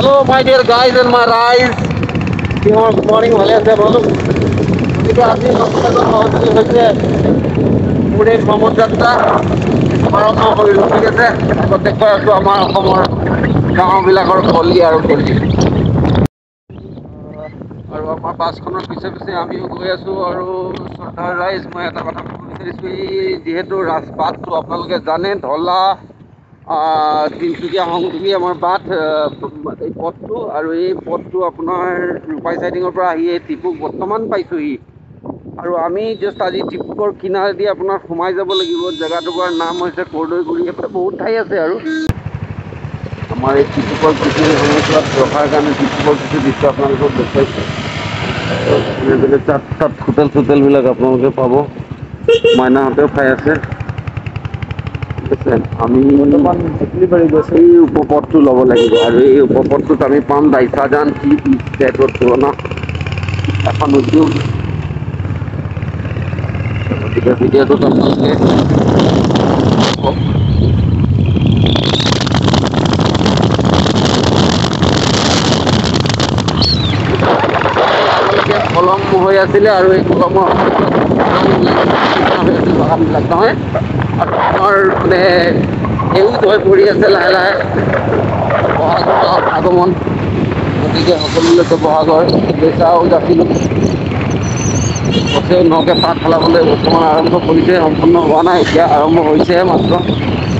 Hello my dear guys and my ৰাইজ, good morning. ভালে আছে আপোনালোক? গতিকে আজি নতুন এজন সহযোগী হৈছে মোৰ এই ভ্ৰমণ যাত্ৰা আৰম্ভ কৰিলোঁ। ঠিক আছে, আগত দেখুৱাই আছোঁ আমাৰ অসমৰ গাঁওবিলাকৰ গলি আৰু গলি, আৰু আমাৰ বাছখনৰ পিছে পিছে আমিও গৈ আছোঁ। আৰু শ্ৰদ্ধাৰ ৰাইজ, মই এটা কথা ক'ব বিচাৰিছোঁ, এই যিহেতু বাটটো আপোনালোকে জানে, ধলা তিনিচুকীয়া সংযোগী আমাৰ বাট, এই পথটো, আৰু এই পথটো আপোনাৰ ৰূপাই চাইডিঙৰ পৰা আহি এই টিপুক বৰ্তমান পাইছোঁহি। আৰু আমি জাষ্ট আজি টিপুকৰ কিনাৰেদি আপোনাৰ সোমাই যাব লাগিব। জেগাটুকুৰাৰ নাম হৈছে কৰ্দৈগুৰি। এইফালে বহুত ঠাই আছে। আৰু আমাৰ এই টিপুকৰ কিছু সময়ছোৱাত ৰখাৰ কাৰণে টিপুকৰ কিছু দৃশ্য আপোনালোকক দেখুৱাইছোঁ। তাত তাত হোটেল চোটেলবিলাক আপোনালোকে পাব। মাইনাহঁতেও খাই আছে। ঠিক আছে, আমি এই উপপথটো ল'ব লাগিব আৰু এই উপপথটোত আমি পাম দাইচাজান টি ষ্টেটৰ পুৰণা এখন উদ্যোগ। গতিকে ভিডিঅ'টোত আপোনালোকে কলম হৈ আছিলে আৰু এই কলমৰ হৈ আছিল বাগানবিলাক নহয়, আৰু আমাৰ মানে সেউজ হৈ পৰি আছে লাহে লাহে বহাগৰ আগমন। গতিকে সকলোলৈকে বহাগৰ শুভেচ্ছাও যাচিলোঁ। গছেও নকে পাত সলাবলৈ বৰ্তমান আৰম্ভ কৰিছে, সম্পূৰ্ণ হোৱা নাই, এতিয়া আৰম্ভ হৈছেহে মাত্ৰ।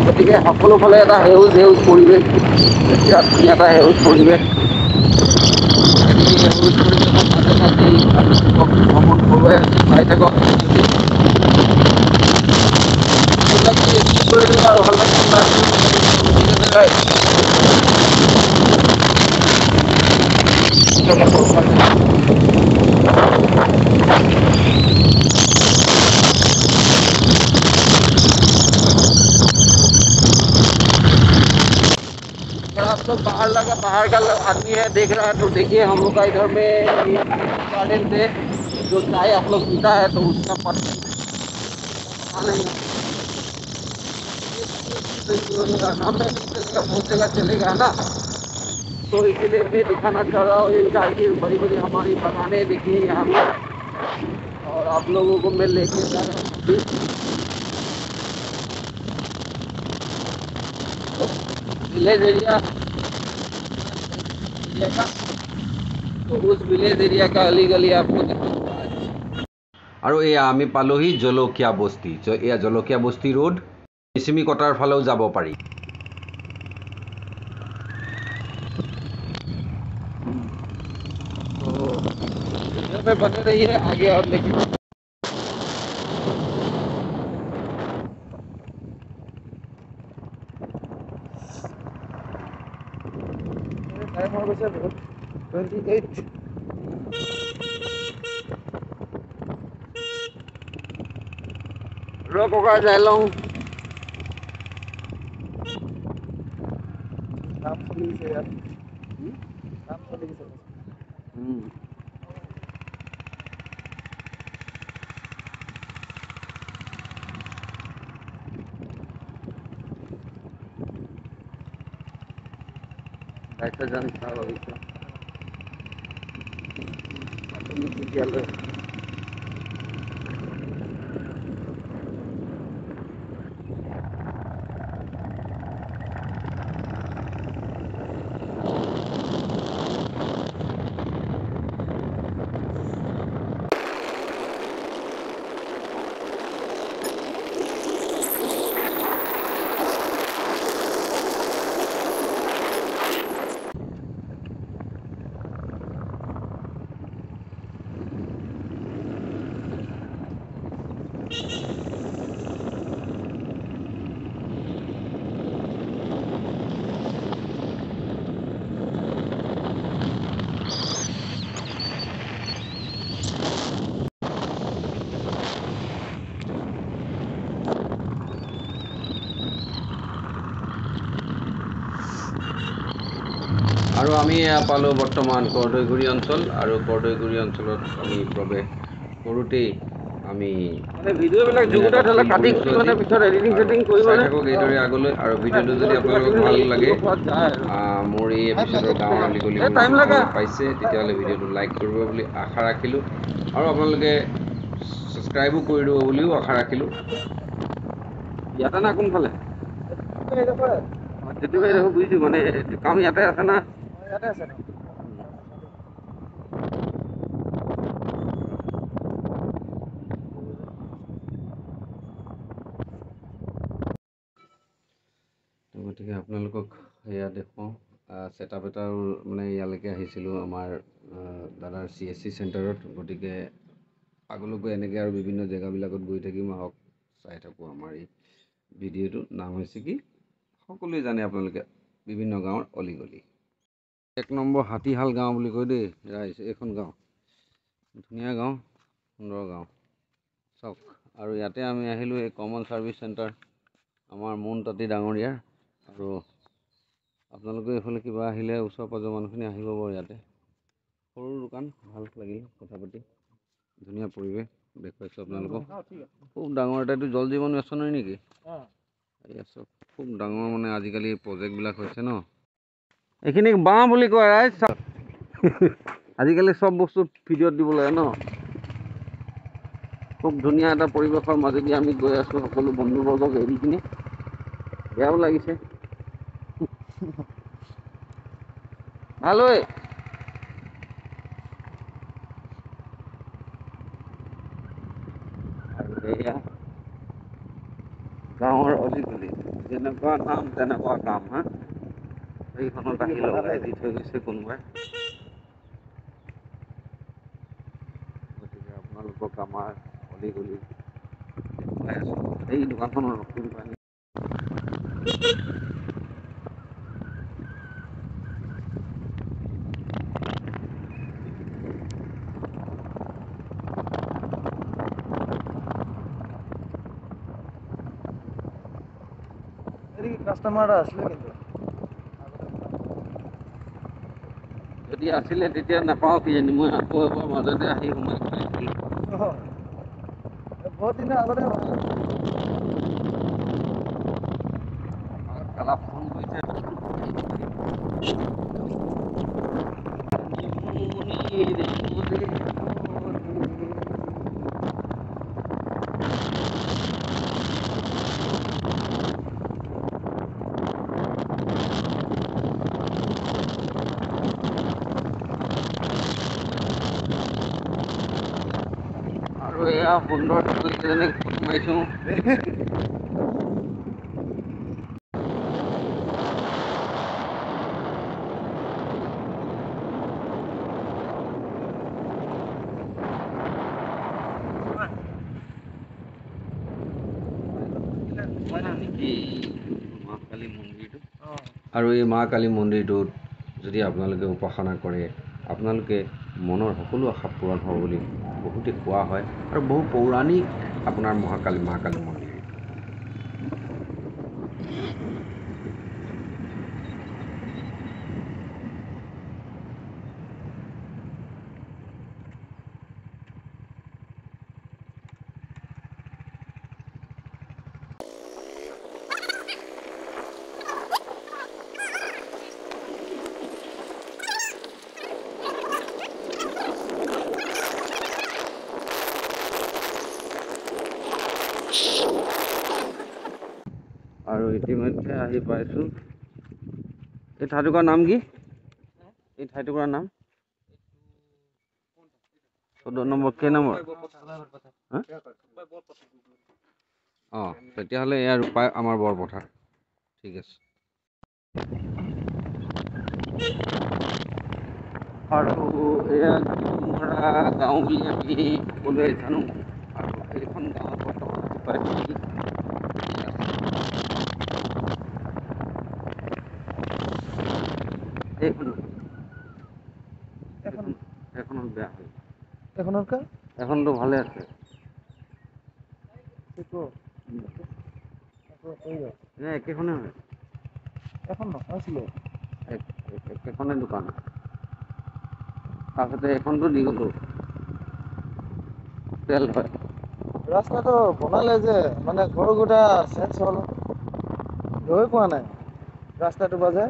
গতিকে সকলোফালে এটা সেউজ সেউজ পৰিৱেশ, বিৰাট ধুনীয়া এটা সেউজ পৰিৱেশ। এই সেউজ পৰিৱেশৰ মাজে মাজে ভ্ৰমণ কৰোৱাই আছোঁ, চাই থাকক। আৰু ভাল आप लोग बाहर लगा, बाहर का आदमी है, देख रहा है तो देखिए हम लोग का इधर में गार्डन से जो चाय आप लोग पीता है तो उसका पत्ता नहीं बहुत जगह चलेगा ना, तो इसीलिए मैं दिखाना चाह रहा हूँ। ये चाय की बड़ी बड़ी हमारी बगाने देखिए यहाँ पर, और आप लोगों को मैं लेके जा रहा हूँ विलेज एरिया का, तो उस विलेज एरिया का गली गली आपको दिखाऊंगा। আৰু এয়া আমি পালোহি জলকীয়া বস্তি। এয়া জলকীয়া বস্তি ৰোড, মিচিমি কটাৰ ফালেও যাব পাৰি। तो वीडियो में बने रहिए आगे और लेकिन টাইম হৈ গৈছে বহুত, 28। ৰ ককা যাই লওঁ। কাম চলি আছে ইয়াত, কাম চলি আছে। দাইচাজান চাহ বাগিচা প্ৰাথমিক বিদ্যালয়। আৰু আমি এয়া পালোঁ বৰ্তমান কৰ্দৈগুৰি অঞ্চল। আৰু কৰ্দৈগুৰি অঞ্চলত আমি প্ৰৱেশ কৰোঁতেই আমি ভিডিঅ'বিলাক যুগুতাই থ'লে কাটি কুটি মানে পিছত এডিটিং চেডিটিং কৰি চাই মানে থাকক এইদৰে আগলৈ। আৰু ভিডিঅ'টো যদি আপোনালোকক ভাল লাগে, মোৰ এই এপিছ'ডৰ গাঁৱৰ অলিগলিবোৰ টাইম লাগে। পাইছে, তেতিয়াহ'লে ভিডিঅ'টো লাইক কৰিব বুলি আশা ৰাখিলোঁ আৰু আপোনালোকে ছাবস্ক্ৰাইবো কৰি দিব বুলিও আশা ৰাখিলোঁ। ইয়াতে না কোনফালে? সেইটো দেখোন বুজিছোঁ, মানে কাম ইয়াতে আছে না। ইয়াতে আছে। গতিকে আপোনালোকক সেয়া দেখুৱাওঁ ছেটআপ এটাও, মানে ইয়ালৈকে আহিছিলোঁ আমাৰ দাদাৰ CSC চেণ্টাৰত। গতিকে আগলৈ গৈ এনেকৈ আৰু বিভিন্ন জেগাবিলাকত গৈ থাকিম। আহক চাই থাকোঁ। আমাৰ এই ভিডিঅ'টোৰ নাম হৈছে কি সকলোৱে জানে আপোনালোকে, বিভিন্ন গাঁৱৰ অলি গলি। 1 নম্বৰ হাতীশাল গাঁও বুলি কয় দেই ৰাইজ। এইখন গাঁও ধুনীয়া গাঁও, সুন্দৰ গাঁও চাওক। আৰু ইয়াতে আমি আহিলোঁ এই কমন ছাৰ্ভিচ চেণ্টাৰ আমাৰ মোন তাঁতী ডাঙৰীয়াৰ। আৰু আপোনালোকে এইফালে কিবা আহিলে ওচৰ পাজৰ মানুহখিনি আহিব বাৰু। ইয়াতে সৰু দোকান, ভাল লাগিল কথা পাতি, ধুনীয়া পৰিৱেশ দেখুৱাইছোঁ আপোনালোকক। খুব ডাঙৰ এটা এইটো জল জীৱন মিছনৰে নেকি? এয়া চাওক, খুব ডাঙৰ মানে আজিকালি প্ৰজেক্টবিলাক হৈছে ন। এইখিনিক বাঁহ বুলি কয় ৰাইজ। আজিকালি চব বস্তু ভিডিঅ'ত দিব লাগে ন। খুব ধুনীয়া এটা পৰিৱেশৰ মাজেদি আমি গৈ আছোঁ সকলো বন্ধুবৰ্গক এৰি কিনে, বেয়াও লাগিছে। ভাল ঐ। আৰু এয়া গাঁৱৰ অলিগলি, যেনেকুৱা নাম তেনেকুৱা কাম। হা, এইখনত আহি লগাই দি থৈ গৈছে কোনোবাই। গতিকে আপোনালোকক আমাৰ অলিগলি দেখুৱাই আছোঁ। এই দোকানখনৰ ৰখিম পানী। কাষ্টমাৰ এটা আছিলে কিন্তু যদি আছিলে তেতিয়া নাপাওঁ কিজানি, মই আকৌ এবাৰ মাজতে আহি সোমাই খাইছিলোঁ। বহুত দিনৰ আগতে। কালা ফোন কৰিছে। আৰু এয়া সুন্দৰ ছোৱালীকেইজনীক ফটো মাৰিছোঁ। নেকি মা কালী মন্দিৰটো। আৰু এই মা কালী মন্দিৰটোত যদি আপোনালোকে উপাসনা কৰে, আপোনালোকে মনৰ সকলো আশা পূৰণ হ'ব বুলি বহুতে কোৱা হয়। আৰু বহু পৌৰাণিক আপোনাৰ মহাকালী মা কালী মন্দিৰ। আৰু ইতিমধ্যে আহি পাইছোঁ। এই ঠাইটুকুৰাৰ নাম কি? এই ঠাইটুকুৰাৰ নাম 14 নম্বৰ কেই নম্বৰ? অঁ, তেতিয়াহ'লে এয়া ৰূপাই আমাৰ বৰপথাৰ। ঠিক আছে। আৰু এয়া গাঁও বুলি আমি সকলোৱে জানো। আৰু এইখন গাঁৱত বৰ্তমান আহি পাইছোঁ। এইখনত বেয়া হ'ল। এইখনত এখনতো ভালে আছে। একেখনে হয়। এখন আছিলে একেখনে দোকান। তাৰপিছতে এইখনতো দি গ'লো তেল হয়। ৰাস্তাটো বনালে যে মানে গৰুকেইটা চেঞ্জ হ'ল, লৈ পোৱা নাই ৰাস্তাটো বাজে।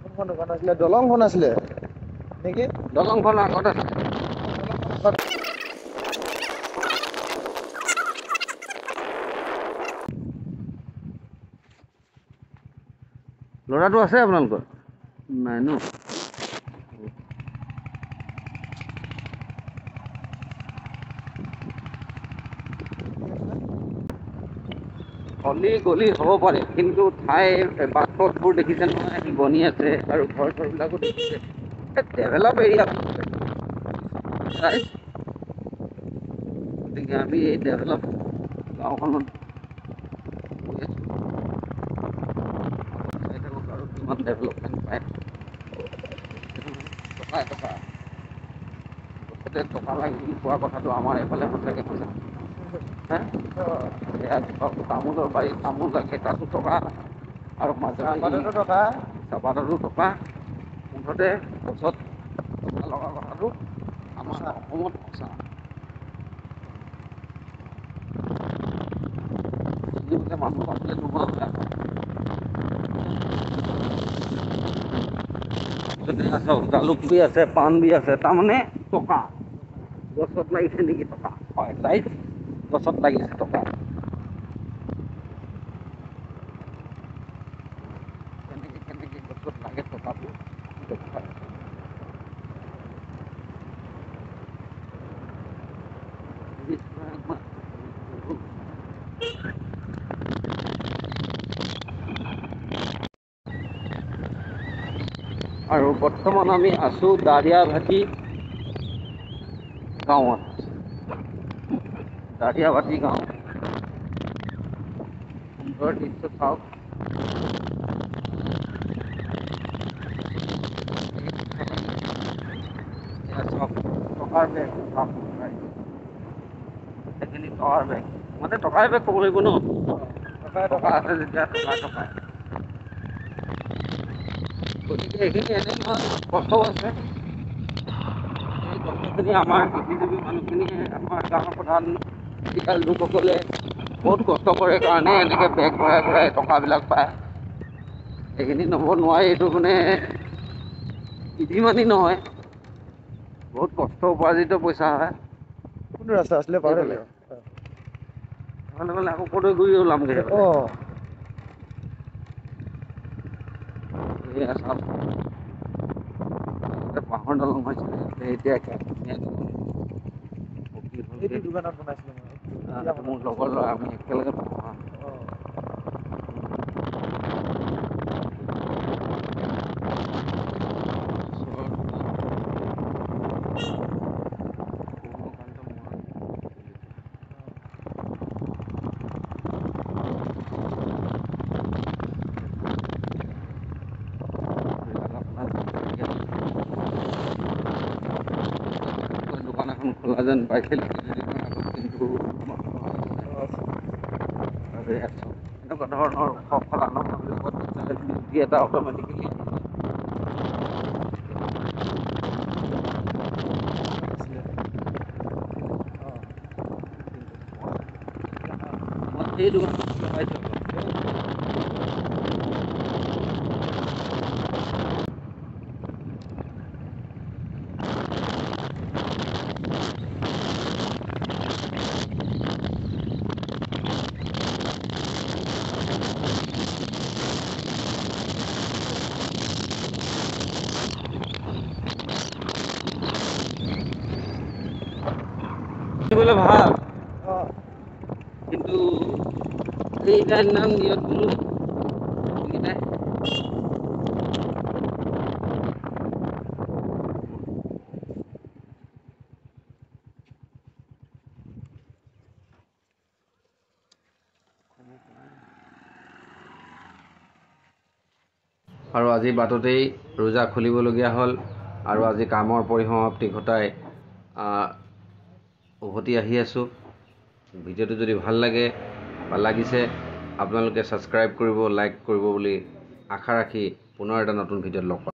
কোনখন দোকান আছিলে? দলংখন আছিলে নেকি? দলংখন আগত আছে। ল'ৰাটো আছে আপোনালোকৰ? নাই ন? অলি গলি হ'ব পাৰে, কিন্তু ঠাইৰ বাট পথবোৰ দেখিছে নহয়, বনি আছে আৰু ঘৰ চৰবিলাকো দেখিছে। ডেভেলপ এৰিয়া ৰাইজ, গতিকে আমি এই ডেভেলপ গাঁওখনত গৈ আছোঁ। চাই থাকক আৰু কিমান ডেভেলপমেণ্ট পায়। টকা টকা গছতে টকা লাগি বুলি কোৱা কথাটো আমাৰ এইফালে সঁচাকৈ সঁচা। তামোলৰ বাৰীত তামোল লাগে, তাতো টকা, আৰু মাজতে টকা, চাহপাততো টকা। মুঠতে গছত টকা লগা কথাটো আমাৰ অসমত সঁচা। মানুহ পাবলৈ নোহোৱা হয়। জালুক বি আছে, পাণ বি আছে, তাৰমানে টকা গছত লাগিছে নেকি? টকা হয় ৰাইজ, গছত লাগিছে টকা। কেনেকে কেনেকে গছত লাগে টকাটো দেখুৱাই। আৰু বৰ্তমান আমি আছোঁ দাৰিয়াভাটি গাঁৱত। দাৰিয়াভাটি গাঁও, সুন্দৰ দৃশ্য চাওক। চাওক টকাৰ বেগ, চাওক সেইখিনি টকাৰ বেগ, মানে টকাৰ বেগ ক'ব লাগিব ন? টকা আছে যেতিয়া টকা টকা। গতিকে এইখিনি এনে নহয়, কষ্টও আছে। এই কষ্টখিনি আমাৰ কৃষিজীৱী মানুহখিনিয়ে, আমাৰ গাঁৱৰ প্ৰধান লোকসকলে বহুত কষ্ট কৰে কাৰণে এনেকৈ বেগ ভৰাই ভৰাই টকাবিলাক পায়। এইখিনি ল'ব নোৱাৰি, এইটো মানে ইজি মানি নহয়, বহুত কষ্ট উপাৰ্জিত পইচা হয়। কোনটো ৰাস্তা আছিলে? পাহৰিলে সেইফালে গ'লে আকৌ ক'লৈ ঘূৰি ওলামগৈ? অঁ, এয়া চাওক, বাঁহৰ দলং হৈছিলে, এতিয়া ধুনীয়া দলং। এইটো দোকানত বনাইছিলে মই। মোৰ লগৰ ল'ৰা, আমি একেলগে পঢ়া। দোকান এখন খোলা যেন পাইছিল আগত, কিন্তু এনেকুৱা ধৰণৰ বিউটি এটা অট'মেটিকেলি। মই এই দোকানখন লগাইছোঁ। ভাল, কিন্তু এইটাৰ নাম দিয়ক বোলো এইকেইটাই। আৰু আজি বাটতেই ৰোজা খুলিবলগীয়া হ'ল আৰু আজি কামৰ পৰিসমাপ্তি ঘটাই উভতি আহি আছোঁ। ভিডিঅ'টো যদি ভাল লাগে বা লাগিছে, আপোনালোকে ছাবস্ক্ৰাইব কৰিব, লাইক কৰিব বুলি আশা ৰাখি পুনৰ এটা নতুন ভিডিঅ'ত লগ পাম।